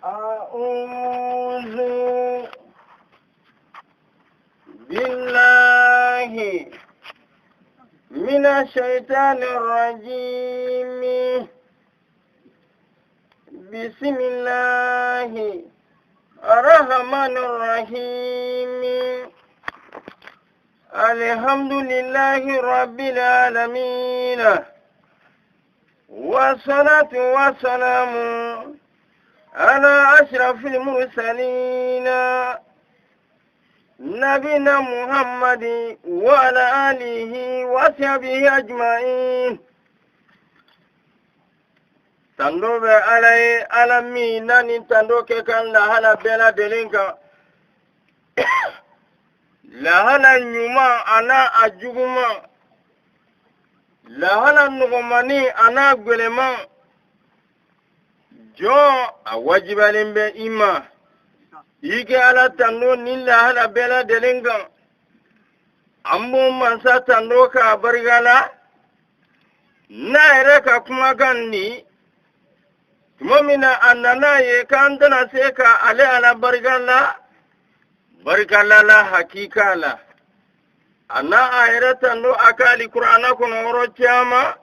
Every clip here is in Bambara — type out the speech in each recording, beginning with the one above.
أعوذ بالله من الشيطان الرجيم بسم الله الرحمن الرحيم الحمد لله رب العالمين والصلاة والسلام على أشرف المرسلين نبينا محمد وعلى آله وصحبه أجمعين tando bɛ ala ye ala min n'a ni tando kɛ kan lahala bɛɛ lajɛlen kan lahala ɲuman an'a a juguman lahala nɔgɔmani an'a gwɛlɛman jɔn a wajibalen bɛ i ma i kɛ ala tando nin lahala bɛɛ lajɛlen kan an b'o mansa tando k'a barika la n'a yɛrɛ ka kumakan ni tuma min na a nana ye k'an tɛna se ka ale ala barika la barika la la hakika la a n'a a yɛrɛ tando a ka alikuranɛ kɔnɔ yɔrɔ caman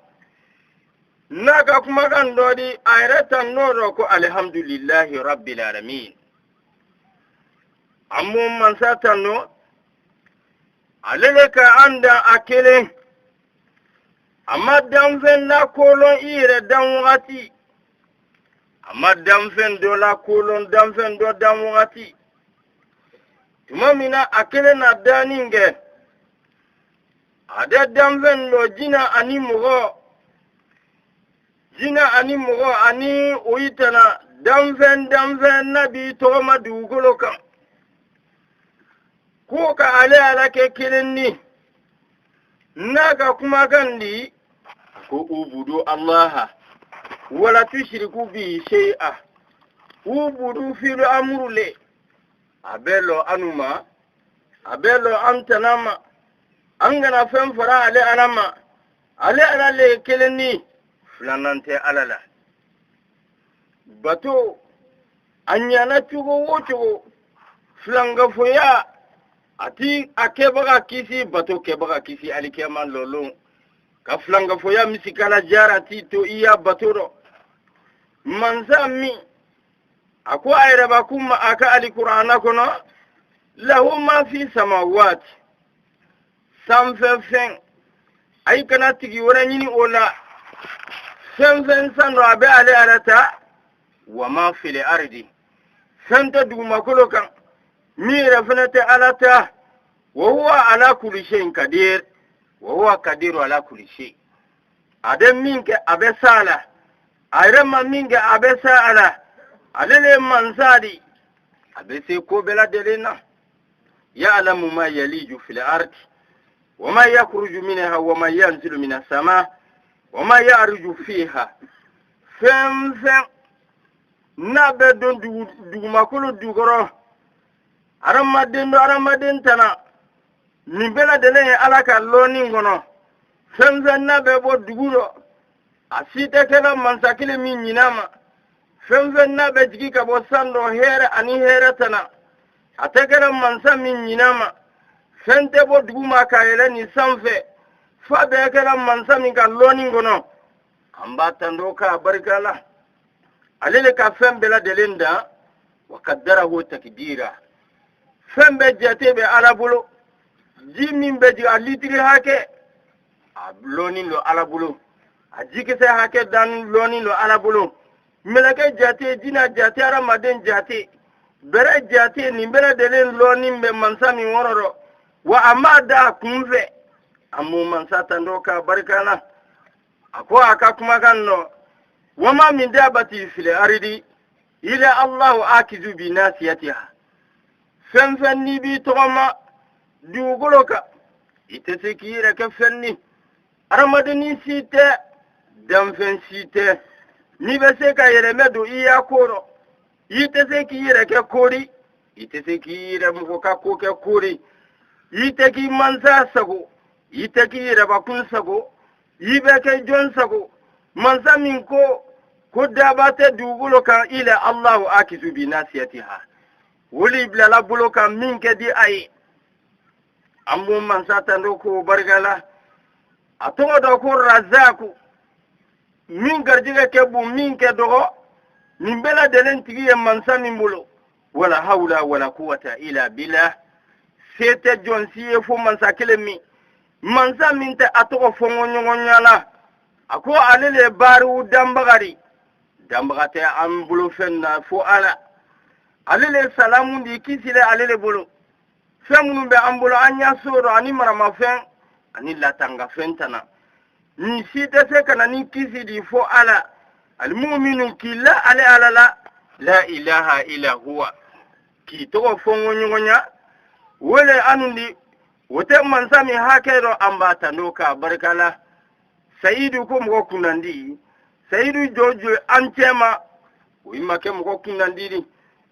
n'a ka kumakan dɔ di a yɛrɛ tando dɔ ko alihamdulilahi rabbil alamin an b'o mansa tando ale le ka an dan a kelen a ma danfɛn lakolon i yɛrɛ dan wagati a ma danfɛn dɔ lakolon danfɛn dɔ dan wagati tuma min na a kelen na danni kɛ a dɛ danfɛn dɔ jina ani mɔgɔ jina ani mɔgɔ ani o yi tana danfɛn danfɛn n'a b'i tɔgɔma dugukolo kan ko ka ale ala kɛ kelen ni n'a ka kumakan di ko ubudu allaha wala tushiriku bihi shay'a ubudu filu amuru le a bɛ lɔ anu ma a bɛ lɔ an tana ma an kana fɛn fara ale ala ma ale ala le ye kelen ni filanan tɛ ala la bato a ɲana cogo o cogo filankafoya a ti a kɛbaga kisi bato kɛbaga kisi alikiyama lɔlon ka filankafoya misikala jara t'i to i ya bato dɔ mansa min a ko a yɛrɛbakun ma a ka alikuranɛ kɔnɔ lahu ma fi samawati sanfɛ fɛn ayi kana tigi wɛrɛ ɲini o la fɛn fɛn san dɔ a bɛ ale ala ta wa ma fil ardi fɛn tɛ dugumakolo kan min yɛrɛ fana tɛ ala ta wa huwa ala kulli shay'in kadir wa huwa kadiru ala kulli shay a bɛ min kɛ a bɛ s'a la a yɛrɛ ma min kɛ a bɛ s'a la ale le ye mansa di a bɛ se ko bɛɛ lajɛlen na ya'lamu ma yaliju fil ardi wa ma yakhruju minha wa ma yanzilu minas sama wa ma ya'ruju fiha fɛn fɛn n'a bɛ don dugumakolo jukɔrɔ hadamaden dɔ hadamaden tana nin bɛɛ lajɛlen ye ala ka lɔnni kɔnɔ fɛn fɛn n'a bɛ bɔ dugu rɔ a si tɛ kɛla mansa kelen min ɲin'a ma fɛn fɛn n'a bɛ jigi ka bɔ san dɔ hɛrɛ ani hɛrɛ tana a tɛ kɛla mansa min ɲin'a ma fɛn tɛ bɔ dugu ma ka yɛlɛ nin sanfɛ f'a bɛɛ kɛla mansa min ka lɔnni kɔnɔ an b'a tando k'a barika la ale le ka fɛn bɛɛ lajɛlen dan wa kaddarahu takdira fɛn bɛɛ jate bɛ ala bolo ji min bɛ jigin a litiri hakɛ a lɔnni lo ala bolo a jikisɛ hakɛ dan lɔnni lo ala bolo mɛlɛkɛ jate jina jate hadamaden jate bɛrɛ jate nin bɛɛ lajɛlen lɔnni bɛ mansa min wɔrɔ dɔ wa a m'a da a kun fɛ an b'o mansa tando k'a barika la a ko a ka kumakan nɔ wama min dabati fil aridi ila allahu akizu bi nasiyatiha fɛn fɛn n'i b'i tɔgɔma dugukolo kan i tɛ se k'i yɛrɛ kɛ fɛn ni adamadennin si tɛ danfɛn si tɛ n'i bɛ se ka yɛlɛmɛ don i ya ko rɔ i tɛ se k'i yɛrɛ kɛ kori i tɛ se k'i yɛrɛ mɔgɔ ka ko kɛ kori i tɛ k'i mansa sago i tɛ k'i yɛrɛbakun sago i bɛ kɛ jɔn sago mansa min ko Ko daba tɛ dugukolo kan ila Allahu akizu bi nasiyatiha, woli bilala bolo kan min kɛ di a ye. An b'o mansa tando k'o barika la. A tɔgɔ dɔ ko Razaku, min garijɛgɛ kɛ bon, min kɛ dɔgɔ, nin bɛɛ lajɛlen tigi ye mansa min bolo. Wala hawla wala quwwata illa billah. Se tɛ jɔn si ye fo mansa kelen min, mansa min tɛ a tɔgɔ fɔ ɲɔgɔn la. A ko ale le ye baariw danbaga di, danbaga tɛ an bolo fɛn na fo Ala. Ale le salamu di, kisi le ale le bolo. Fɛn minnu bɛ an bolo, an y'a so dɔn, ani maramafɛn ani latangafɛn tana, nin si tɛ se ka na ni kisi di fo Ala. Alimuminu, k'i la ale Ala la, la ilaha illa huwa, k'i tɔgɔ fɔ ɲɔgɔnya wele anu di. O tɛ mansa min hakɛ dɔ, an b'a tando k'a barika la. Sayidu ko mɔgɔ kunnandi, Sayidu jɔjɔ an cɛma, o ma kɛ mɔgɔ kunnandi di.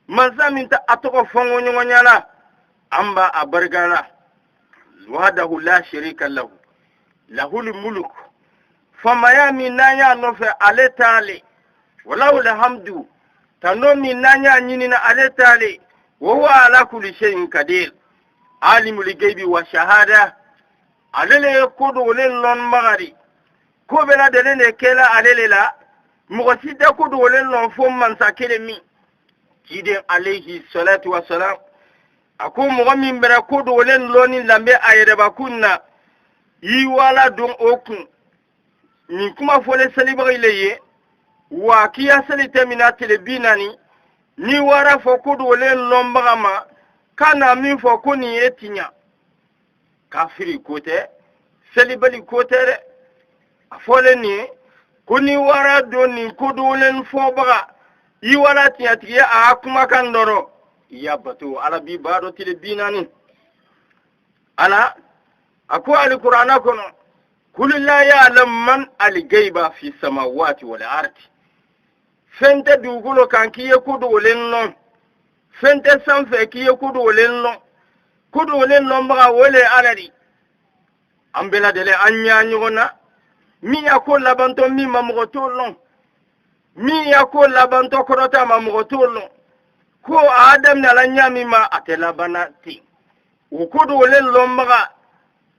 Mansa min tɛ a tɔgɔ fɔ ɲɔgɔnya la, an b'a a barika la. Wahdahu la sharika lahu, lahul muluk, famaya min n'an y'a nɔfɛ, ale t'ale. Walahul hamdu, tando min n'an y'a ɲinina, ale t'ale. Wa huwa ala kulli shay'in qadir, alimul gaibi wa shahada. Ale le ye ko dogolen lɔnbaga di, ko bɛɛ lajɛlen de kɛla ale le la. Mɔgɔ si tɛ ko dogolen lɔn fo mansa kelen min. Ciden alayhi salatu wa salam a ko mɔgɔ min bɛra ko dogolen lɔnni lanbe a yɛrɛbakun na, i wala don o kun. Nin kuma fɔlen selibaga le ye wa k'i ya seli tɛ mina tile 40. Ni wara fɔ ko dogolen lɔnbaga ma k'a na min fɔ ko nin ye tiɲɛ, kafiri ko tɛ, selibali ko tɛ dɛ. A fɔlen nin ye ko ni wara don nin ko dogolen fɔbaga, i wala tiɲɛtigiya a kumakan dɔrɔn, i y'a bato Ala b'i ba dɔ tile 40. Ala a ko alikuranɛ kɔnɔ: kul la ya'lam man al-ghaiba fi samawati wal ardi. Fɛn tɛ dugukolo kan k'i ye ko dogolen lɔn, fɛn tɛ sanfɛ k'i ye ko dogolen lɔn. Ko dogolen lɔnbaga, o le Ala di. An bɛɛ lajɛlen an ɲa ɲɔgɔn na. Min y'a ko labantɔ min ma, mɔgɔ t'o lɔn. Min y'a ko labantɔ kɔrɔta ma, mɔgɔ t'o lɔn. Ko a daminɛ la ɲa min ma, a tɛ labanna ten. O ko dogolen lɔnbaga,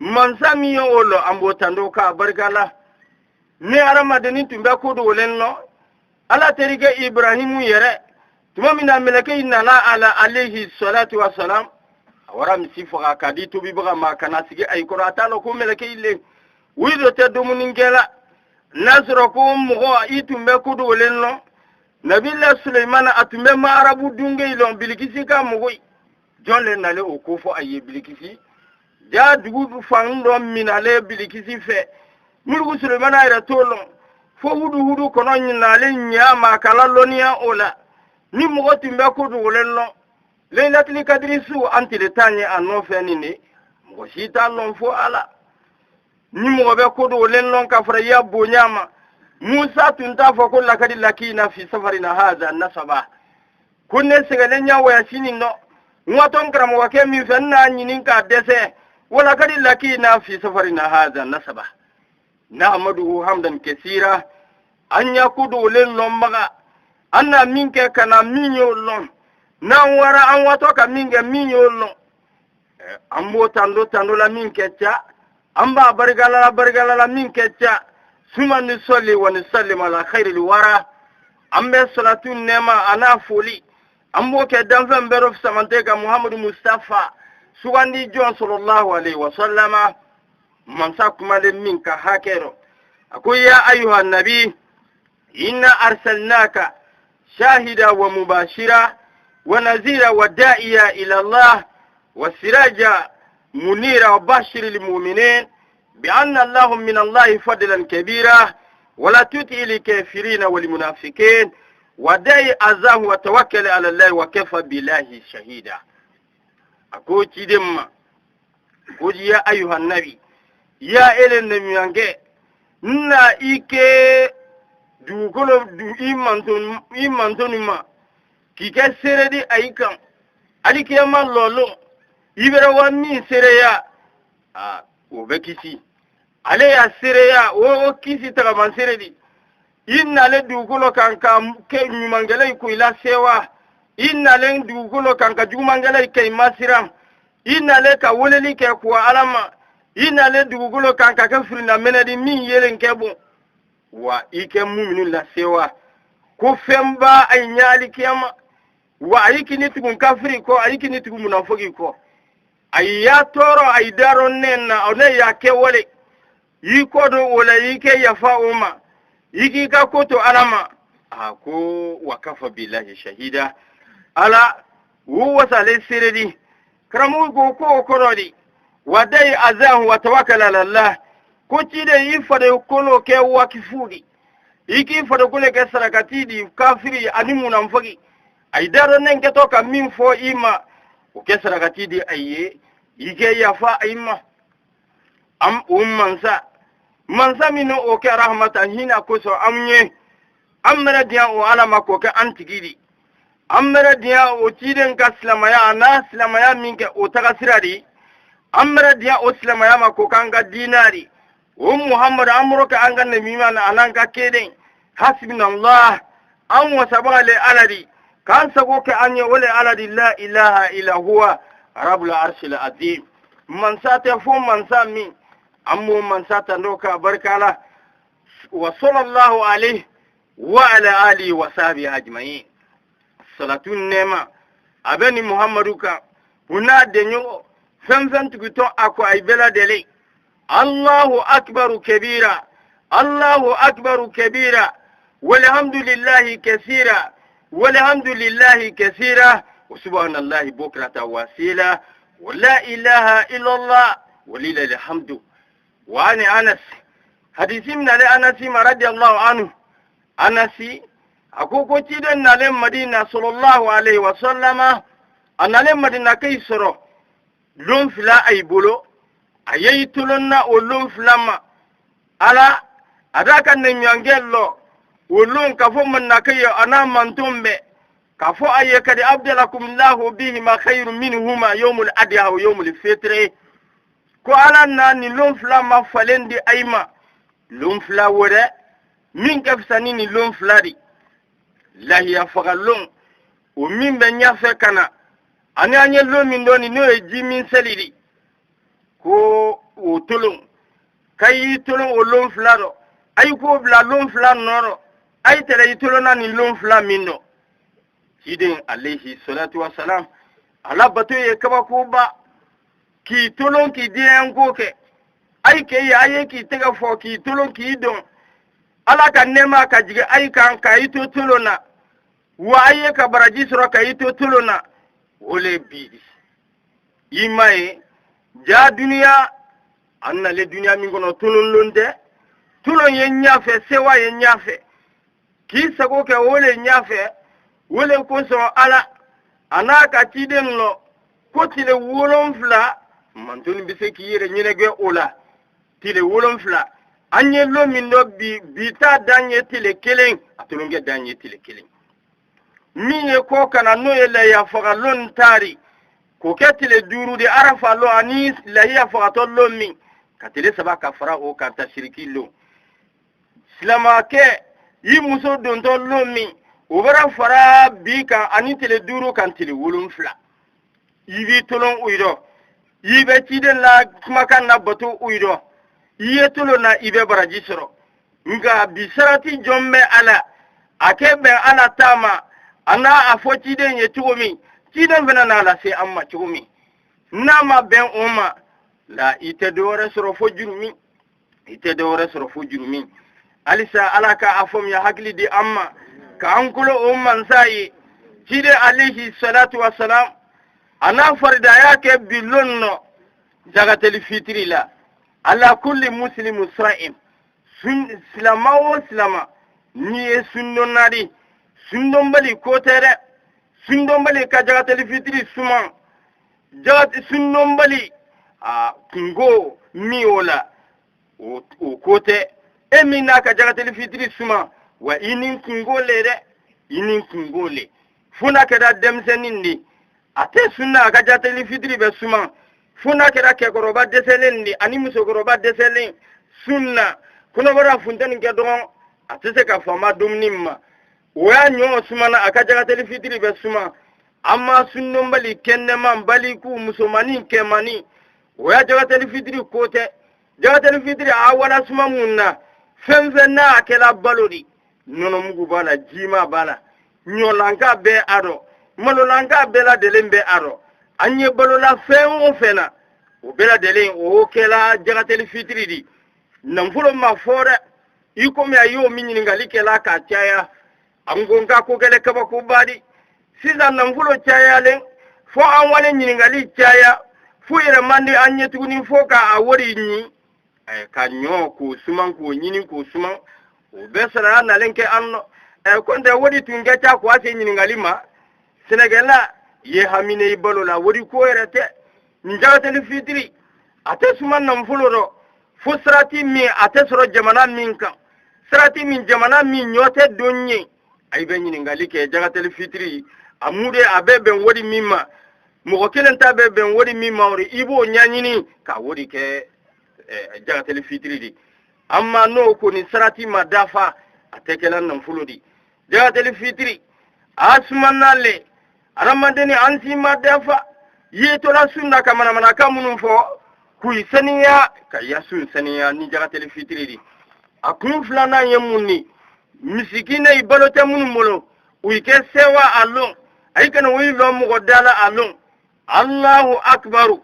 mansa min ye o lɔn, an b'o tando k'a barika la. Ni hadamadennin tun bɛ ko dogolen lɔn, Ala terikɛ Ibrahimu yɛrɛ, tuma min na mɛlɛkɛ nana a la alayhi salatu wa salam, a wara misi faga k'a di tobibaga ma ka na sigi a kɔrɔ. A t'a lɔn ko mɛlɛkɛ le wuli dɔ tɛ dumunikɛla. N'a sɔrɔ ko mɔgɔ i tun bɛ ko dogolen lɔn, Nabila Suleimana a tun bɛ ma arabu dunge lɔn, Bilikisi ka mɔgɔ jɔn le nale o ko fɔ a ye? Bilikisi ja dugu fan dɔ minale Bilikisi fɛ, Muluku Sulemana yɛrɛ t'o lɔn fo hudu kɔnɔ ɲinale ɲa ma k'ala lɔnniya o la. Ni mɔgɔ tun bɛ ko dogolen lɔn, Leilatili Kadiri su an tile 10 ye a nɔfɛ nin de, mɔgɔ si t'a lɔn fo Ala. Ni mɔgɔ bɛ ko dogolen lɔn ka fara i ya bonya ma, Musa tun t'a fɔ ko lakadi lakina fi safarina haza nasaba, ko ne sɛgɛnnen ɲa waya sini nɔ, n watɔ n karamɔgɔkɛ min fɛ, n n'a ɲini k'a dɛsɛ. Walakadi lakina fi safarina haza nasaba. Nahmaduhu hamdan kasira. An ya ko dogolen lɔnbaga, an na min kɛ ka na min y'o lɔn, n'an wara an watɔ ka min kɛ, min y'o lɔn, an b'o tando tando la min kɛ ca, an b'a barikala la barikala la min kɛ ca. Suma ni sɔli wa ni sallim ala khairil wara. An bɛ salatu nɛɛma a n'a foli, an b'o kɛ danfɛn bɛɛ dɔ samante ka Muhamadu Mustafa sugandi jɔn sallallahu alaihi wa sallama. Mansa kumalen min ka hakɛ rɔ, a ko: ya ayuha nabi, inna arsalnaka shahida wa mubashira wa nazira wa da'iya ila Allah wa siraja munira wa bashir lilmu'minin bi anna lahum min Allahi fadlan kabira wala tuti lilkafirina walmunafiqin wa da'i azahu wa tawakkal ala Allahi wa kafa billahi shahida. A ko ciden ma ko: ya ayuha nabi, ya ele namiyankɛ, n na i kɛ dugukolo i mantonu ma k'i kɛ seere di a i kan alikiyama lɔlɔ. I bɛrɛ wa min seereya, a o bɛ kisi. Ale y'a seereya o kisi tagama seere di. I nalen dugukolo kan ka kɛ ɲumankɛla ye ko i lasewa, i nalen dugukolo kan ka jugumankɛla ye kɛ i masiran, i nalen ka weleli kɛ ko Ala ma, i nalen dugukolo kan ka kɛ firinamɛnɛ di min yelen kɛ bon, wa i kɛ muminu lasewa ko fɛnba a ye ɲɛ alikiyama. Wa a y'i kini tugun kafiri kɔ, a y'i kini tugun munafiki kɔ, a y'a tɔɔrɔ, a y'i darɔ nɛn na, o ne y'a kɛwale i kɔ don o la, i kɛ yafa o ma, i k'i ka ko to Ala ma. A ko wa kafa billahi shahida, Ala o wasalen seere di. Karamɔgɔ ko k'o kɔrɔ di wa dayi azahu wa tawakkal ala Allah, ko ciden i farikolo kɛ wakifu di, i k'i farikolo kɛ sarakati di kafiri ani munafiki, a yi darɔ nɛn kɛtɔ ka min fɔ i ma, o kɛ sarakati di a ye, i kɛ yafa a ma. Am o mansa mansa min o kɛ rahmatan hinɛ kosɔn an ye, an mɛrɛ diya o Ala ma k'o kɛ an tigi di, an mɛrɛ diya o ciden ka silamaya a n'a silamaya min kɛ o taga sira di, an mɛrɛ diya o silamaya ma k'o k'an ka diina di, o Muhamadu an b'o kɛ an ka nabiɲuman na a n'an ka keden. Hasbunallah, an wasabaga le Ala di, k'an sago kɛ an ye o le Ala di. La ilaha illa huwa rabbul arshil azim, mansa tɛ fo mansa min, an b'o mansa tando k'a barika la. Wa sallallahu alayhi wa ala alihi wa sahbihi ajma'in. Salatu nɛɛma a bɛ ni Muhammadu kan, u n'a denɲɔgɔn fɛn fɛn tugutɔ a kɔ, a ye bɛɛ lajɛlen. Allahu akbaru kabira, Allahu akbaru kabira, walhamdulillahi kasira, walhamdulillahi kasira, wa subhanallahi bukrata wasila, wa la ilaha illallah walillahi alhamdu. Wa ani Anas, hadisi min ale Anasi ma radiyallahu anhu, Anasi a ko ko ciden nalen Madina sallallahu alaihi wa sallama, a nalen Madina k'i sɔrɔ lon fila a i bolo, a ye i tolon na o lon fila ma. Ala a d'a ka nɛɲɔgɔnkɛ lɔ o lon k'a fɔ Madinakɛ ye a n'a manton bɛɛ k'a fɔ a ye kadi abdalakumullahu bihima khairu minhuma yawmul adha wa yawmul fitri, ko Ala na nin lon fila ma falen di a ma, lon fila wɛrɛ min ka fisa ni nin lon fila di, lahiya faga lon o min bɛ ɲɛfɛ ka na, ani an ye lon min dɔn n'o ye ji min seli di, ko o tolon ka y'i tolon o lon fila dɔ, a y'i k'o bila lon fila nɔ dɔ, a y'i tɛrɛ i tolon na nin lon fila min dɔ. Ciden alayhi salatu wasalam, ala bato ye kabakoba k'i tolon k'i diɲɛ ko kɛ, a yi k'e ye a ye k'i tɛgɛ fɔ k'i tolon k'i dɔn, Ala ka nɛɛma ka jigin a yi kan ka i to tolon na, wa a ye ka baraji sɔrɔ ka i to tolon na, o le bi i ma ye ja duniya. An nalen duniya min kɔnɔ tolonlon tɛ, tolon ye ɲafɛ, sewa ye ɲafɛ, k'i sago kɛ o le ɲafɛ. O le kosɔn Ala a n'a ka ciden lɔ ko tile 7 mantoni bɛ se k'i yɛrɛ ɲɛnɛgɛ o la. Tile 7 an ye lon min dɔ bi, bi ta dan ye tile kelen, a tolonkɛ dan ye tile kelen min ye kɔ kana n'o ye lahiya faga lon taari k'o kɛ tile 5 de arafa lon, ani lahiya fagatɔ lon min ka tile 3 ka fara o kan tasiriki lon, silamakɛ i muso dontɔ lon min o bɛra fara bi kan ani tile 5 kan, tile 7 i b'i tolon o yɔrɔ, i bɛ ciden la kumakan na bato o yɔrɔ, i ye tolon na i bɛ baraji sɔrɔ. Nka bi sarati jɔn bɛ a la, a kɛ bɛn Ala ta ma, a n'a a fɔ ciden ye cogo min, ciden fana n'a lase an ma cogo min, n'a ma bɛn o ma la, i tɛ dɔwɛrɛ sɔrɔ fo jurumi, i tɛ dɔwɛrɛ sɔrɔ fo jurumi. Halisa Ala ka a faamuya hakili di an ma k'an kolo o mansa ye. Ciden alayhi salatu wasalam, a n'a faridaya kɛ bi lon nɔ jagateli fitiri la, ala kulli muslimu sa'im, sun silama o silama n'i ye sundonna di, sundonbali ko tɛ dɛ, sundonbali ka jagateli fitiri suman, jagati sundonbali a kungo min o la o ko tɛ. E min n'a ka jagateli fitiri suman, wa i ni kungo le dɛ, i ni kungo le, fo n'a kɛra denmisɛnnin de a tɛ sunna a ka jagateli fitiri bɛ suman, fo n'a kɛra kɛkɔrɔba dɛsɛlen de ani musokɔrɔba dɛsɛlen sunna, kɔnɔbara funteni kɛ dɔrɔn. A tɛ se ka fama dumuni ma. O y'a ɲɔ sumana, a ka jagateli fitiri bɛ suma. Amma sunnonbali, kɛnɛman, baliku, musomanin, kɛmani, o y'a jagateli fitiri ko tɛ. Jagateli fitiri a wala suma mun na, fɛn fɛn n'a kɛla balo di, nɔnɔmugu b'a la, jima b'a la, ɲɔlanka bɛɛ a dɔ, malolanka bɛɛ lajɛlen bɛ a dɔ. An ye balola fɛn o fɛn na, o bɛɛ lajɛlen o kɛla jagateli fitiri di. Nafolo ma fɔ dɛ, i komi a y'o min ɲininkali kɛla k'a caya, an ko n ka ko kɛlɛ kabakoba di. Sisan nafolo cayalen fo an wale ɲininkali caya, fo yɛrɛ man di an ye tuguni, fo k'a wari ɲi ka ɲɔ k'o suman, k'o ɲini k'o suman, o bɛɛ saraya nalen kɛ an nɔ. Ko n tɛ wari tun kɛ ca k'a se ɲininkali ma. Sɛnɛkɛla ye hamine i balo la, wari ko yɛrɛ tɛ. Nin jagateli fitiri a tɛ suman nafolo dɔ fo sarati min a tɛ sɔrɔ jamana min kan, sarati min jamana min ɲɔ tɛ don ye. A bɛ ɲininkali kɛ jagateli fitiri a mude a bɛ bɛn wari min ma, mɔgɔ kelen ta bɛ bɛn wari min ma, o i b'o ɲɛɲini ka wari kɛ jagateli fitiri di. Amma n'o kɔni sarati ma dafa, a tɛ kɛla nafolo di. Jagateli fitiri a sumanna le adamadenni an si ma dafa yetola sun na ka manamanakan minnu fɔ k'u saniya ka yasun saniya ni jagateli fitiri di. A kun filanan ye mun ni misikinɛ i balo tɛ minnu bolo, u kɛ sewa a lon, ayi kana u lɔ mɔgɔ da la a lon. Allahu akbaru,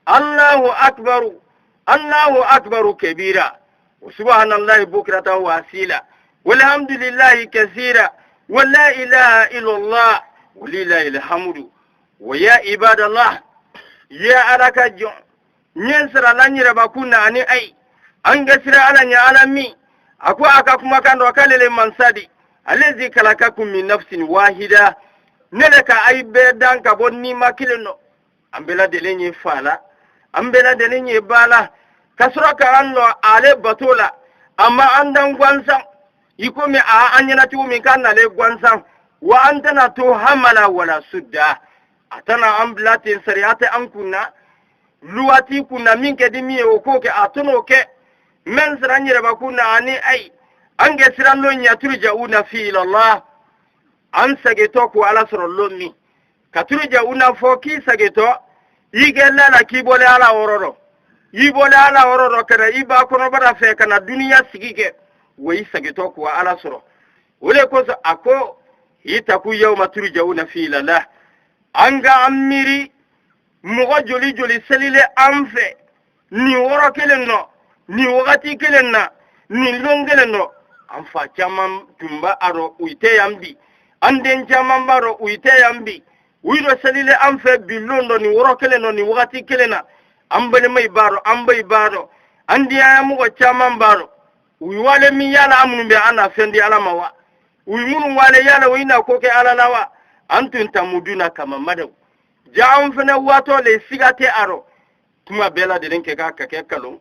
Allahu akbaru, Allahu akbaru kabira, wa subhanallahi bukratan wa asila, walhamdulillahi kasira, wa la ilaha illallah, walillahi alhamdu. Wa ya ibadallah, ya alaka jɔn ɲɛ sirala n yɛrɛbakun na ani ayi an ka sira ala ɲɛ. Ala min a ko a ka kumakan dɔ k'ale le mansa di, alezi kalakakum min nafsin wahida, ne le ka ayi bɛɛ dan ka bɔ nima kelen dɔ. An bɛɛ lajɛlen ye fa la, an bɛɛ lajɛlen ye ba la, ka sɔrɔ ka an lɔ ale bato la. A ma an dan gansan i komi a an ɲɛna cogo min k'an nalen gansan, wa an tɛna to hamala wala sudda, a tɛna an bila ten. Sariya tɛ an kun na, luwa t'i kun na, min kɛ di min ye o k'o kɛ, a tɛn'o kɛ. Mɛ n sira n yɛrɛbakun na ani ayi an kɛ siran lon ɲɛ turja'una fi ilallah, an sagetɔ ko ala sɔrɔ lon min ka turja'una fɔ k'i sagetɔ i kɛ la la k'i bɔlen ala yɔrɔ dɔ, i bɔlen ala yɔrɔ dɔ ka na i ba kɔnɔbara fɛ ka na duniya sigi kɛ, wa i sagetɔ ko ala sɔrɔ. O de kosɔn a ko itaku yawma turja'una fi ilallah. An ka an miiri mɔgɔ joli joli selile an fɛ nin wɔrɔ kelen nɔ, nin wagati kelen na, nin lon kelen nɔ. An fa caman tun b'a rɔ, u tɛ yan bi. An den caman b'a rɔ, u tɛ yan bi. U dɔ selile an fɛ bi lon dɔ, nin wɔrɔ kelen nɔ, nin wagati kelen na. An balimaw b'a rɔ, an baw b'a rɔ, an diyanyamɔgɔ caman b'a rɔ. U wale min yala an minnu bɛ an na fɛn di ala ma wa? U minnu wale yala u na ko kɛ ala la wa? An tun tamuduna kama madaw ja an fana waatɔ le siga tɛ a rɔ. Kuma bɛɛ lajɛlen kɛ k'a ka kɛ kalon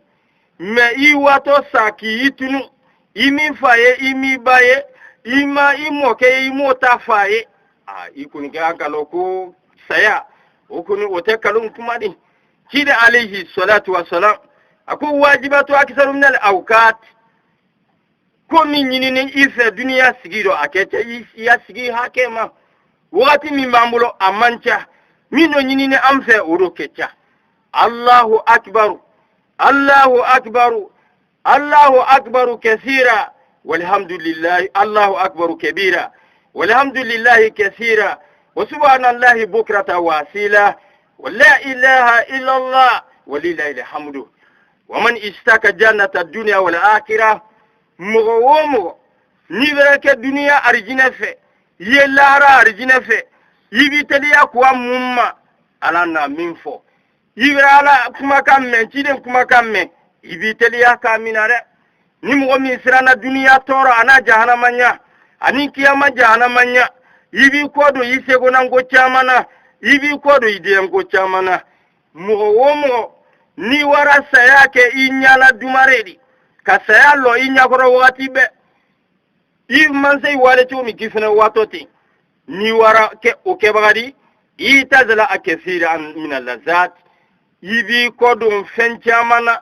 mɛ i waatɔ sa k'i tunu, i min fa ye, i min ba ye, i ma i mɔkɛ ye, i m'o ta fa ye, a i kɔni kɛ an kalon ko saya o kɔni o tɛ kalon kuma di. Ciden alayhi salatu wa salam a ko wajibatu akisaru minal awqat, ko min ɲinini i fɛ duniya sigi dɔ, a kɛ cɛ i ya sigi hakɛ ma. Wagati min b'an bolo a man ca, min dɔ ɲinini an fɛ o do kɛ ca. Allahu akbaru, Allahu akbaru, Allahu akbaru kasira, walhamdulillahi, Allahu akbaru kabira, walhamdulillahi kasira, wa subhanallahi bukrata wa asila, wa la ilaha illallah, walillahi alhamdu. Wa man ishtaka jannata dunya wal akhirah, mɔgɔ o mɔgɔ n'i bɛra kɛ duniya arijinɛ fɛ, i ye lahara arijinɛ fɛ, i b'i teliya kuwa mun ma ala na min fɔ, i bɛra ala kumakan mɛn, ciden kumakan mɛn, i b'i teliya k'a minɛ dɛ. Ni mɔgɔ min siranna duniya tɔɔrɔ a n'a jahanama ɲɛ ani kiyama jahanama ɲɛ, i b'i kɔ don i segonanko caman na, i b'i kɔ don i denko caman na. Mɔgɔ o mɔgɔ n'i wara saya kɛ i ɲɛla dumare di, ka saya lɔ i ɲɛkɔrɔ wagati bɛɛ, i mansa i wale cogo min k'i fana waatɔ ten, n'i wara kɛ o kɛbaga di, i tazala a kasira mina lazat, i b'i kɔ don fɛn caman na,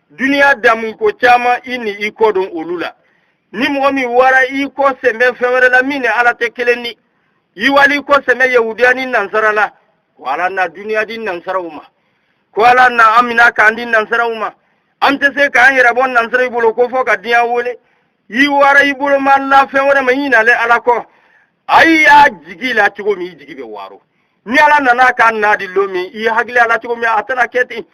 duniya damunko caman i ni i kɔ don olu la. Ni mɔgɔ min wara i kɔ sɛmɛ fɛn wɛrɛ la min ni Ala tɛ kelen ni, i wali kɔ sɛmɛ yahudiya ni nansara la, ko Ala na duniya di nansaraw ma, ko Ala na an mina k'an di nansaraw ma, an tɛ se k'an yɛrɛ bɔ nansaraw bolo ko fɔ ka diɲɛ wele. I wara i bolo ma la fɛn wɛrɛ ma, i ɲinalen Ala kɔ. Ayi, y'a jigi la cogo min, i jigi bɛ waaro. Ni Ala nana k'a na di lon min, i hakili a la cogo min, a tɛna kɛ ten.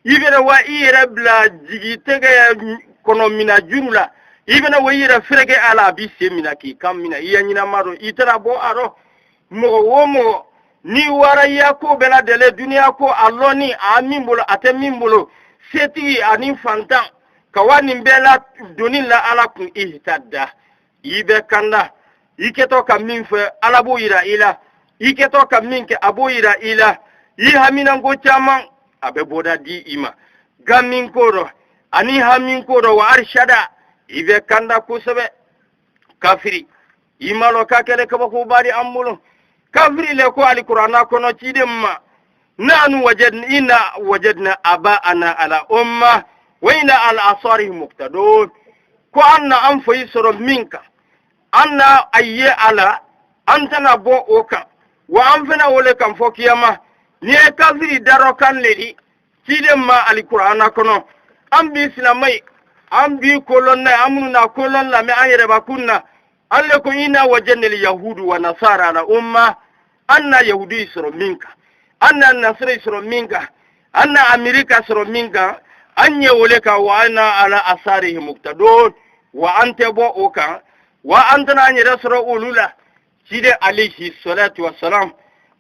I bɛna wa i yɛrɛ bila jigi tɛgɛ kɔnɔ mina juru la, i bɛna wa i yɛrɛ fereke a la, a b'i sen mina k'i kan mina, i ya ɲɛnama dɔn, i tɛna bɔ a rɔ. Mɔgɔ o mɔgɔ n'i wara i ya ko bɛɛ ladɛlɛ, duniya ko a lɔnni a min bolo a tɛ min bolo, setigi ani fantan, ka wa nin bɛɛ la doni la Ala kun, ihtada, i bɛ kanda. I kɛtɔ ka min fɛ, Ala b'o yira i la. I kɛtɔ ka min kɛ, a b'o yira i la. I haminanko caman, a bɛ bɔda di i ma gamin ko dɔ ani hamin ko dɔ. Wa arishada, i bɛ kanda kosɛbɛ. Kafiri, i ma lɔn k'a kɛlen kabakoba di an bolo. Kafiri le ko alikuranna kɔnɔ ciden ma, nahnu wajadna, inna wajadna aba'ana ala umma wa inna ala asarihim muqtadun. Ko an na an foyi sɔrɔ min kan, an na a ye a la, an tɛna bɔ o kan, wa an fana o le kan fɔ kiyama. N'i ye kafiri darɔ kan le di ciden ma alikuranna kɔnɔ, an bi silamɛ, an bi kolɔn na, an minnu na kolɔn lamɛn an yɛrɛbakun na, an le ko inna wajadna yahudu wa nasara ala umma. An na yahudi sɔrɔ min kan, an na nasara sɔrɔ min kan, an na amerika sɔrɔ min kan, an ye o le kan. Wa an na ala asarihim muqtadun, wa an tɛ bɔ o kan, wa an tɛna an yɛrɛ sɔrɔ olu la. Ciden alayhi salatu wasalam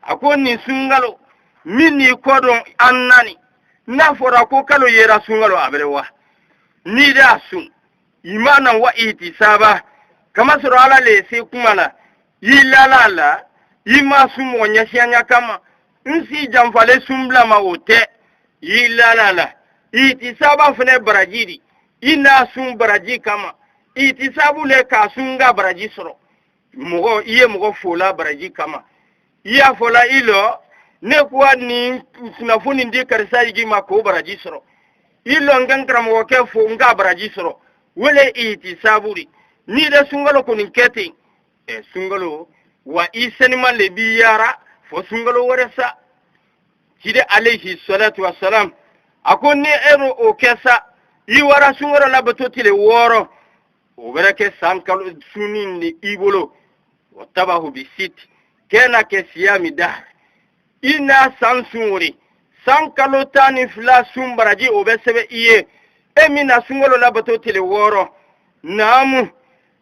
a ko nin sunkalo min n'i kɔ dɔn an nani, n'a fɔra ko kalo yera sunkalo a bɛrɛ wa n'i y'a sun imana wa ihtisaba, kamasɔrɔ Ala le se kuma la, i lala la, i ma sun mɔgɔ ɲɛsiyanya kama, n si janfalen sun bila ma, o tɛ. I lala la, ihtisaba fana baraji di, i n'a sun baraji kama, ihtisabu le k'a sun ka baraji sɔrɔ. Mɔgɔ i ye mɔgɔ fola baraji kama, i y'a fɔla i lɔ ne ko nin kunnafoni di karisa yigi ma k'o baraji sɔrɔ, i lɔ n ka n karamɔgɔkɛ fo n k'a baraji sɔrɔ, wele ihtisabu de. N'i bɛ sunkalo kɔni kɛ ten, ɛ sunkalo wa i seniman le b'i yaara fo sunkalo wɛrɛ sa. Ciden alayhi salatu wasalam a ko ni e o kɛ sa, i wara sunkalo labato tile 6, o bɛrɛ kɛ san kalo sunni ni i bolo. Wa tabahu bi sit kɛna kɛ siyami dahar, i n'a san sun o de san kalo 12 sun baraji o bɛ sɛbɛn i ye, e min na sunkalo labato tile 6. Naamu,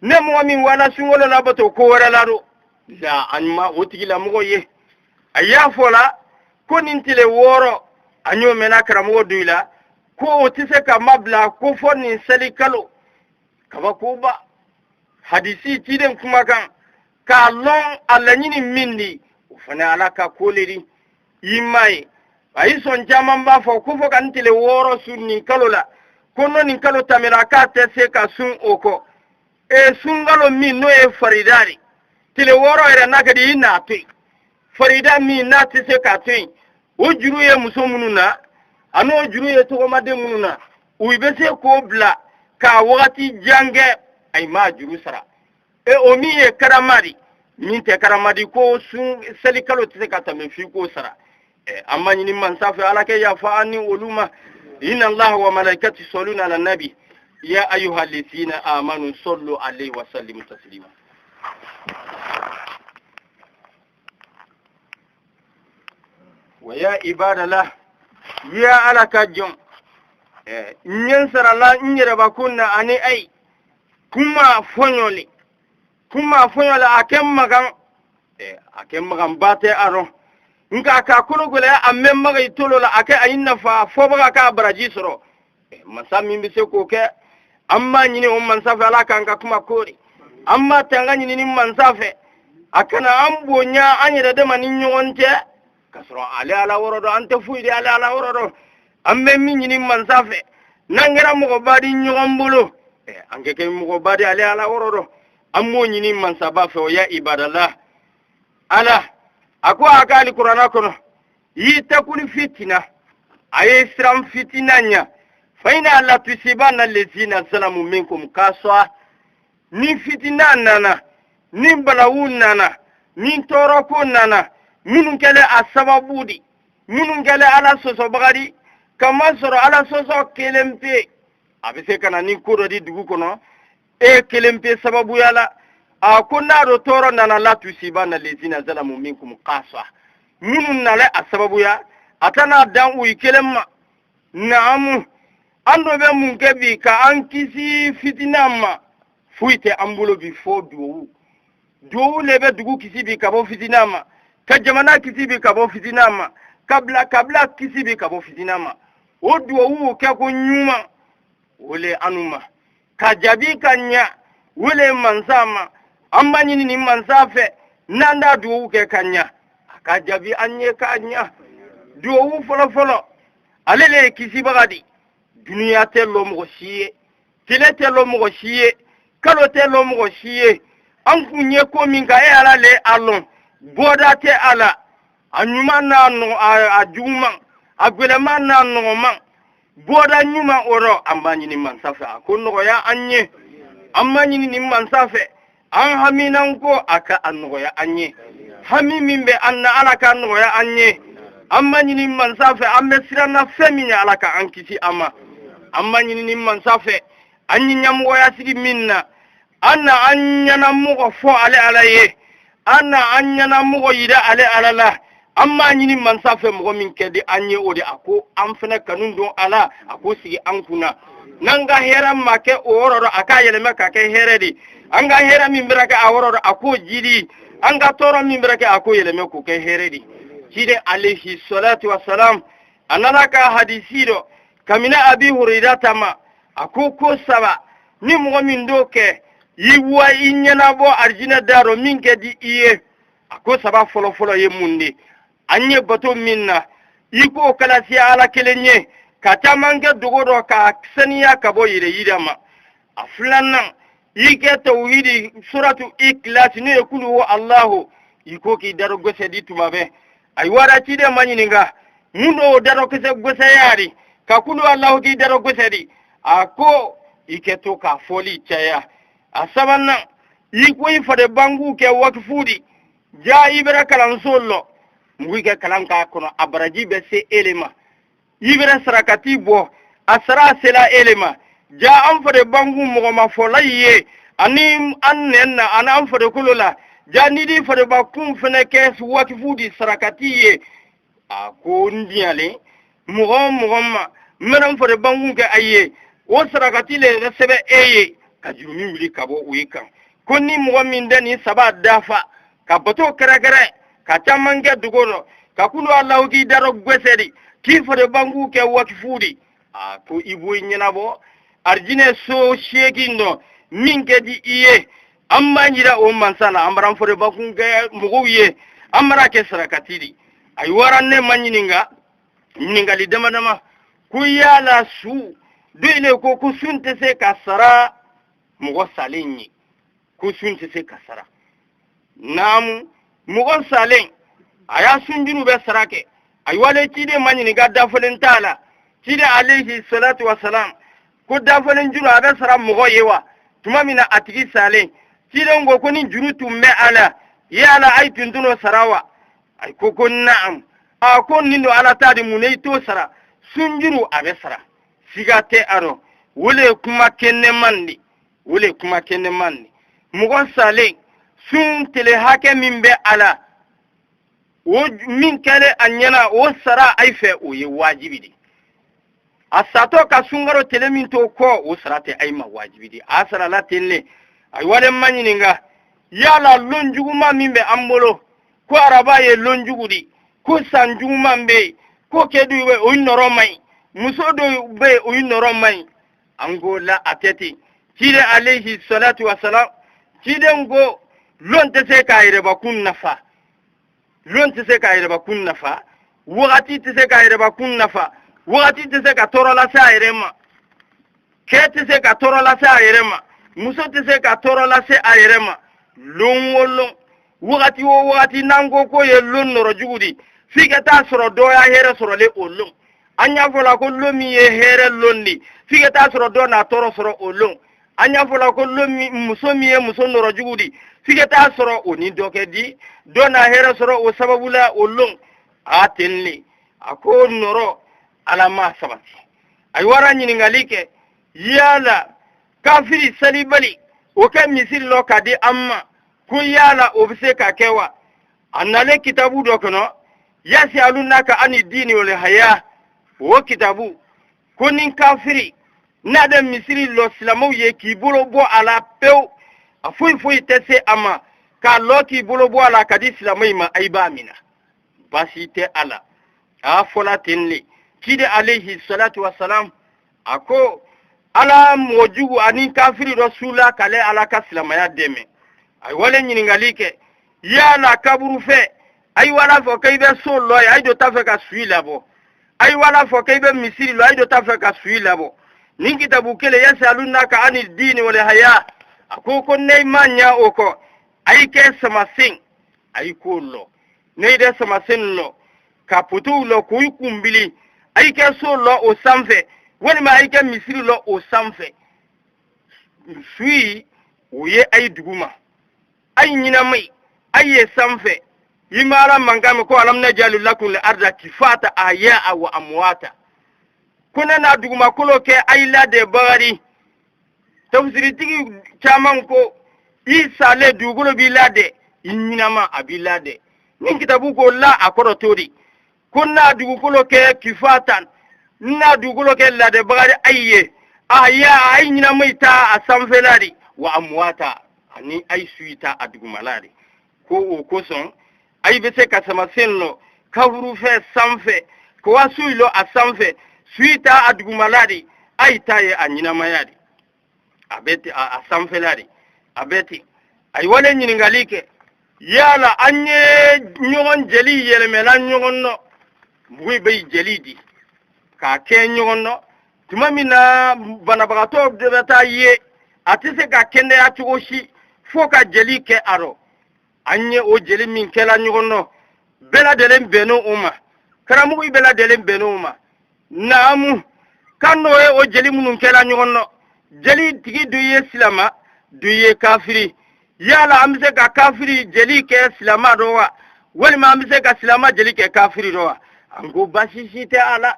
ne mɔgɔ min wala sunkalo labato ko wɛrɛ la do la, an ma o tigilamɔgɔ ye. A y'a fɔ la ko nin tile 6, an y'o mɛnna karamɔgɔ dɔ la ko o tɛ se ka mabila ko fɔ nin seli kalo. Kabakoba hadisi ciden kumakan k'a lɔn a laɲini min di, o fana Ala ka ko le di. I m'a ye, a yi sɔn caman b'a fɔ ko fɔ ka n tile 6 sun nin kalo la, ko n'o nin kalo tɛmɛna k'a tɛ se ka sun o kɔ. E sunkalo min n'o ye farida de, tile 6 yɛrɛ n'a ka di i n'a to yen, farida min n'a tɛ se k'a to yen, o juru ye muso minnu na, a n'o juru ye tɔgɔmaden minnu na, u bɛ se k'o bila k'a wagati jan kɛ, ayi m'a juru sara. E o min ye karama di, min tɛ karama di, ko sun seli kalo tɛ se ka tɛmɛ f'i k'o sara. An ma ɲini mansa fɛ, Ala kɛ yafa an ni olu ma. Inna Allaha wa malaikati yusalluna ala nabi ya ayyuha allazina amanu sallu alayhi wa sallimu taslima. Wa ya ibadallah, ya Ala ka jɔn, n ye n sarala n yɛrɛbakun na ani ayi kuma fɔɲɔli, kuma fɔɲɔli a kɛ magan, a kɛ magan ba tɛ a rɔ, nka a ka kolo gɛlɛya a mɛn maga i tolo la, a kɛ a yi nafa fɔbaga k'a baraji sɔrɔ. Masa min bɛ se k'o kɛ, an b'a ɲini o mansa fɛ, Ala k'an ka kuma koori. An b'a tanga ɲini ni mansa fɛ, a kana an bonya an yɛrɛ dama ni ɲɔgɔn cɛ, k'a sɔrɔ ale Ala wɔrɔ dɔn, an tɛ foyi di ale Ala wɔrɔ dɔn. An bɛ min ɲini mansa fɛ, n'an kɛra mɔgɔba di ɲɔgɔn bolo, an kɛ kɛ mɔgɔba di ale Ala wɔrɔ dɔn, an b'o ɲini mansaba fɛ. O ya ibadala, Ala a ko a ka alikuranna kɔnɔ, y'i takuni fitina, a ye siran fitina ɲa, fa ina la tusibanna lezina zalamu minkum kaswa. Ni fitina nana, ni balawu nana, ni tɔɔrɔko nana, minnu kɛlen a sababu di, minnu kɛlen ala sɔsɔbaga di, kamasɔrɔ ala sɔsɔ kelen pe a bɛ se ka na ni ko dɔ di dugu kɔnɔ e kelen pe sababuya la. A ko n'a do tɔɔrɔ nana, la tusibanna lezina zalamu minkum kasa, minnu nalen a sababuya a tɛna dan u kelen ma. Naamu, an dɔ bɛ mun kɛ bi ka an kisi fitina ma? Foyi tɛ an bolo bi fo duwawu. Duwawu le bɛ dugu kisi bi ka bɔ fitina ma, ka jamana kisi bi ka bɔ fitina ma, ka bila kabila kisi bi ka bɔ fitina ma. O duwawu kɛ ko ɲuman, o le anu ma ka jaabi ka ɲa, o le mansa ma. An b'a ɲini nin mansa fɛ, n'an t'a duwawu kɛ ka ɲa, a ka jaabi an ye ka ɲa. Duwawu fɔlɔfɔlɔ, ale le ye kisibaga di. Duniya tɛ lɔ mɔgɔ si ye, tile tɛ lɔ mɔgɔ si ye, kalo tɛ lɔ mɔgɔ si ye. An kun ye ko min kan, e ala le a lɔn, bɔda tɛ a la, a ɲuman n'a nɔgɔ, a juguman, a gwɛlɛman n'a nɔgɔman, bɔda ɲuman o rɔ. An b'a ɲini mansa fɛ a ko nɔgɔya an ye. An b'a ɲini nin mansa fɛ, an haminan ko a ka a nɔgɔya an ye. Hami min bɛ an na, ala k'a nɔgɔya an ye. An b'a ɲini mansa fɛ, an bɛ siran na fɛn min ye, ala ka an kisi a ma. An b'a ɲini nin mansa fɛ, an ye ɲɛmɔgɔya sigi min na, an na an ɲɛnamɔgɔ fɔ ale ala ye, an na an ɲɛnamɔgɔ yira ale ala la. An b'a ɲini mansa fɛ, mɔgɔ min kɛ di an ye, o de a ko an fana kanu don a la, a k'o sigi an kunna. N'an ka hɛrɛ ma kɛ o yɔrɔ rɔ, a k'a yɛlɛmɛ ka kɛ hɛrɛ de. An ka hɛrɛ min bɛra kɛ a yɔrɔ rɔ, a k'o jidi. An ka tɔɔrɔ min bɛra kɛ, a k'o yɛlɛmɛ k'o kɛ hɛrɛ de. Ciden alayhi salatu wasalam, a nana ka hadisi dɔ kamina abi hurairata ma, a ko ko saba ni mɔgɔ min d'o kɛ, i wa i ɲɛnabɔ arijinɛ da rɔ min kɛ di i ye. A ko saba fɔlɔfɔlɔ ye mun de? An ye bato min na, i k'o kalasiya ala kelen ye, ka caman kɛ dogo dɔ, ka saniya ka bɔ yɛrɛ yira ma. A filanan, i kɛ tawhidi suratu ikilasi, n'o ye kulu wo alahu, i ko k'i darɔ gwɛsɛ di tuma bɛɛ. Ayiwa, ciden ma ɲininka mun do darɔ kisɛ gwɛsɛya ka kulu alahu k'i darɔ gwɛsɛ di, a ko i kɛ to k'a fɔli caya. A sabanan, i ko i fade bangu kɛ wakifu di, ja i bɛrɛ kalanso lɔ, mugu i kɛ kalan k'a kɔnɔ, a baraji bɛ se e le ma. I bɛrɛ sarakati bɔ, a sara sela e le ma. Ja an fade bangu mɔgɔ ma fɔla ye ani an nɛn na ani an fade kolo la, ja n'i di fadeba kun fɛnɛ kɛ wakifu di sarakati ye. A ko n diyalen mɔgɔ o mɔgɔ ma, n bɛna n fade bangu kɛ a ye, o sarakati le bɛ sɛbɛn e ye ka jurumi wuli ka bɔ o ye kan. Ko ni mɔgɔ min tɛ nin saba dafa, ka bato kɛrɛkɛrɛ, ka caman kɛ dogo rɔ, ka kulu alahu k'i darɔ gwɛsɛ di, k'i fade bangu kɛ wakifu di, a ko i b'o ɲɛnabɔ arijinɛ so 8 dɔ min kɛ di i ye. An b'an yira o mansa la, an b'an fade bakun kɛ mɔgɔw ye, an b'a kɛ sarakati di. Ayiwa, ne ma ɲininka ɲininkali dama dama ko yala su dɔ le ko ko sun tɛ se ka sara mɔgɔ salen ye, ko sun tɛ se ka sara. Naamu, mɔgɔ salen a y'a sunjuru bɛ sara kɛ. Ayiwa, le ciden ma ɲininka dafalen t'a la. Ciden alayhi salatu wasalam ko dafalen juru a bɛ sara mɔgɔ ye wa? Tuma min na a tigi salen, ciden ko ko ni juru tun bɛ a la, yala a ye tun tɛn'o sara wa? A ko ko naam. A ko nin don ala ta di, mun na i t'o sara? Sunjuru a bɛ sara, siga tɛ a rɔ. O le ye kuma kɛnɛman de, o le ye kuma kɛnɛman de. Mɔgɔ salen, sun tele hakɛ min bɛ a la, o min kɛlen a ɲɛna, o sara a fɛ, o ye wajibi de. A satɔ ka sunkaro tele min to kɔ, o sara tɛ a ma wajibi de, a sarala ten le. Ayiwa, de ma ɲininka yala lon juguman min bɛ an bolo, ko araba ye lon jugu di, ko san juguman bɛ yen, ko kɛ dɔw bɛ o nɔrɔ man ɲi, muso dɔw bɛ yen o nɔrɔ man ɲi. An ko la, a tɛ ten. Ciden alayhi salatu wasalam, ciden ko lon tɛ se k'a yɛrɛbakun nafa, lon tɛ se k'a yɛrɛbakun nafa, wagati tɛ se k'a yɛrɛbakun nafa, wagati tɛ se ka tɔɔrɔ lase a yɛrɛ ma, cɛ tɛ se ka tɔɔrɔ lase a yɛrɛ ma, muso tɛ se ka tɔɔrɔ lase a yɛrɛ ma. Lon o lon, wagati o wagati, n'an ko k'o ye lon nɔrɔ jugu di, f'i ka taa sɔrɔ dɔ y'a hɛrɛ sɔrɔlen o lon. An y'a fɔ la ko lon min ye hɛrɛ lon di, f'i ka taa sɔrɔ dɔ n'a tɔɔrɔ sɔrɔ o lon. An y'a fɔla ko muso min ye muso nɔrɔjugu di, f'i ka taa sɔrɔ o ni dɔ kɛ di, dɔ na hɛrɛ sɔrɔ o sababu la o lon. A ten le, a ko nɔrɔ Ala ma sabati. A ye wara ɲininkali kɛ, yala kafiri salibali o kɛ misiri lɔ ka di an ma, ko yala o bɛ se ka kɛ wa? A nalen kitabu dɔ kɔnɔ, yasialunaka ani dini wal haya, o kitabu ko ni kafiri n'a bɛ misiri lɔ silamɛw ye k'i bolo bɔ a la pewu, a foyi foyi tɛ se a ma k'a lɔ k'i bolo bɔ a la ka di silamɛw ma, ayi b'a minɛ, baasi tɛ a la. A fɔla ten le, ciden alayhi salatu wasalam a ko ala mɔgɔ jugu ani kafiri dɔ sula k'ale ala ka silamaya dɛmɛ. A ye wale ɲininkali kɛ, yala kaburu fɛ ayi wala fɔ k'i bɛ so lɔ ye, ayi dɔ t'a fɛ ka su labɔ, ayi wala fɔ k'i bɛ misiri lɔ, ayi dɔ t'a fɛ ka su labɔ. Nin kitabu kelen, yasalunaka ani dini wal haya, a ko ne ma ɲa o kɔ, ayi kɛ samasen, ayi k'o lɔ, ne dɛ samasen lɔ ka potow lɔ k'u kunbili, ayi kɛ so lɔ o sanfɛ, walima ayi kɛ misiri lɔ o sanfɛ, su o ye ayi duguma, ayi ɲinamai ayi ye sanfɛ. I ma ala mankan mɛn ko alam najalu lakum al arda kifata ahyaa wa amwata, ko ne na dugumakolo kɛ ayi ladɛbaga di. Tafsiritigi caman ko i salen dugukolo b'i ladɛ, i ɲinama a b'i ladɛ. Ni kitabu ko la, a kɔrɔ t'o di ko n'a dugukolo kɛ kifatan, n'a dugukolo kɛ ladɛbaga di ayi ye, ahya ayi ɲinama ta a sanfɛla di, wa amwata ani ayi su ta a dugumala di. Ko o kosɔn ayi bɛ se ka samasen lɔ kaburufɛ sanfɛ, ko wa su lɔ a sanfɛ, su ta a dugumala di, ayi ta ye a ɲinamaya di, a bɛ ten a sanfɛla di, a bɛ ten. A ye wale ɲininkali kɛ, yala an ye ɲɔgɔn jeli yɛlɛmɛla ɲɔgɔn nɔ, mɔgɔw bɛ jeli di k'a kɛ ɲɔgɔn nɔ tuma min na banabagatɔ de bɛ taa ye, a tɛ se ka kɛnɛya cogo si fo ka jeli kɛ a rɔ. An ye o jeli min kɛla ɲɔgɔn nɔ, bɛɛ lajɛlen bɛnn'o o ma, karamɔgɔ bɛɛ lajɛlen bɛnn'o o ma. Naamu, kan n'o ye o jeli minnu kɛla ɲɔgɔn nɔ, jeli tigi dɔ ye silama, dɔ ye kafiri. Yala an bɛ se ka kafiri jeli kɛ silama dɔ wa, walima an bɛ se ka silama jeli kɛ kafiri dɔ wa? An ko baasi si tɛ a la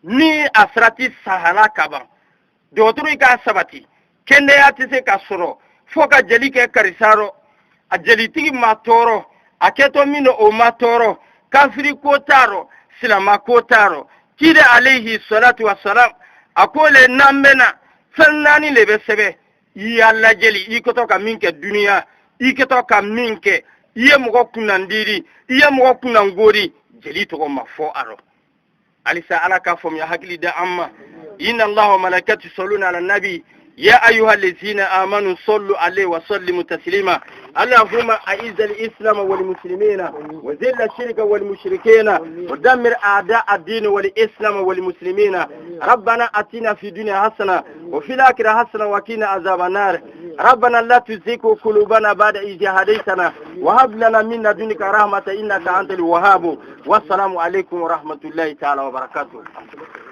ni a sarati sahala kaban, dɔgɔtɔrɔ k'a sabati kɛnɛya tɛ se ka sɔrɔ fo ka jeli kɛ karisa rɔ, a jelitigi ma tɔɔrɔ, a kɛtɔ min don o ma tɔɔrɔ, kafiri ko t'a rɔ, silama ko t'a rɔ. Ciden alayhi salatu wasalam a ko le n'an bɛna fɛn naani le bɛ sɛbɛn i y'a lajɛli, i kɛtɔ ka min kɛ duniya, i kɛtɔ ka min kɛ, i ye mɔgɔ kunnandiri, i ye mɔgɔ kunnangori, jeli tɔgɔ ma fɔ a rɔ. Halisa ala k'a faamuya hakili da an ma. Inna allaha wa malaikatu yusalluna ala nabi ya ayuha allazina amanu sallu alayhi wa sallimu taslima. Allahumma a'izz al-islam wal muslimina wa zill ash-shirka wal mushrikina wa dammir a'da ad-din wal islam wal muslimina. Rabbana atina fi dunya hasana wa fil akhirati hasana wa qina azaban nar. Rabbana la tuzigh qulubana ba'da idh hadaytana wa hab lana min ladunka rahmatan innaka antal wahhab. Wassalamu alaikum wa rahmatullahi ta'ala wa barakatuh.